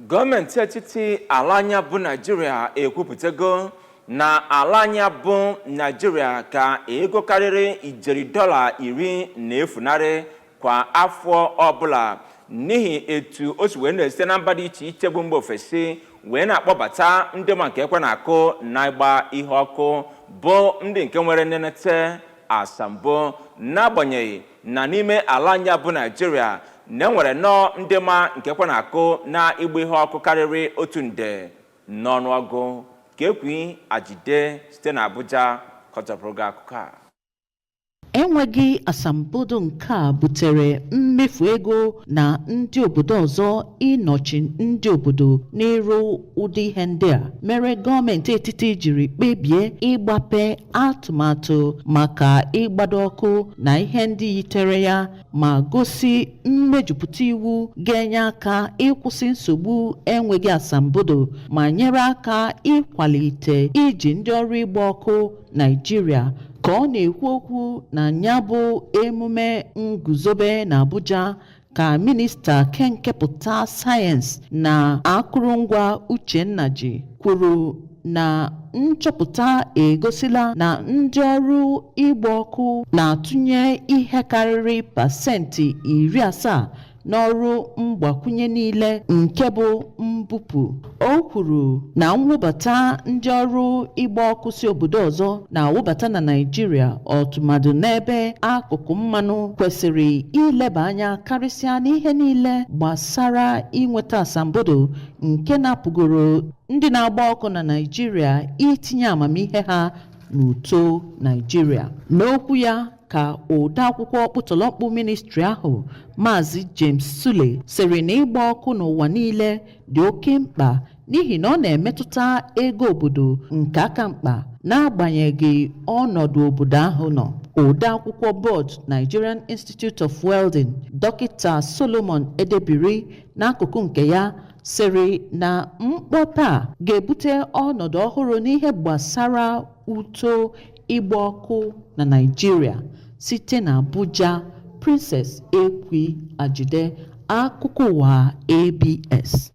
Gọọmenti etiti ala anyị bụ Naijiria ekwupụtago na ala anyị bụ Naijiria ka ego karịrị ijeri $10 na-efunarị kwa afọ ọbụla n'ihi etu o si wee na-esite na mba dị iche iche bụ mba ofesi wee na-akpọbata ndị ma nke ekwe na-akụ na ịgba ihe ọkụ, bụ ndị nke nwere nnenete asambo, n'agbanyeghị na n'ime ala anyị bụ Naijiria na enwere nnọọ ndị ma nke ekwe na-akụ na ịgba ihe ọkụ karịrị 1 nde n'ọnụọgụ. Ka Ekwi Ajide site na Abuja kọchapụrụ gị akụkọ a. Enweghị asambodo nke a butere mmefu ego na ndị obodo ọzọ ịnọchi ndị obodo n'ịrụ ụdị ihe ndị a, mere gọọmenti etiti jiri kpebie ịgbape atụmatụ maka ịgbado ọkụ na ihe ndị yitere ya, ma gosi mmejupụta iwu ga-enye aka ịkwụsị nsogbu enweghị asambodo ma nyere aka ịkwalite iji ndị ọrụ ịgba ọkụ Naịjirịa. Ka ọ na-ekwu okwu na ya bụ emume nguzobe na Abuja, ka minista kenkepụta sayensị na akụrụngwa Uche Nnaji kwuru na nchọpụta egosila na ndị ọrụ ịgba ọkụ na-atụnye ihe karịrị 70% n'ọrụ mgbakwunye niile nke bụ mbupụ. O kwuru na mwụbata ndị ọrụ ịgba ọkụ si obodo ọzọ na-awụbata na Naịjirịa, ọtụmadụ n'ebe akụkụ mmanụ, kwesịrị ileba anya karịsịa n'ihe niile gbasara inweta asambodo nke na-apụgoro ndị na-agba ọkụ na Naịjirịa itinye amamihe ha n'uto Naịjirịa. N'okwu ya, ka odeakwụkwọ ọkpụtọrọkpụ ministri ahụ, Maazị James Sule, sịrị na ịgba ọkụ n'ụwa niile dị oke mkpa n'ihi na ọ na-emetụta ego obodo nke aka mkpa n'agbanyeghị ọnọdụ obodo ahụ nọ. Odeakwụkwọ bọọdụ Nigerian Institute of Welding, Dọkịta Solomon Edebiri, n'akụkụ nke ya, sịrị na mkpọpe a ga-ebute ọnọdụ ọhụrụ n'ihe gbasara uto ịgba ọkụ na Naịjirịa. Site na Abuja, Princess Ekwi Ajide, akụkọ ụwa ABS.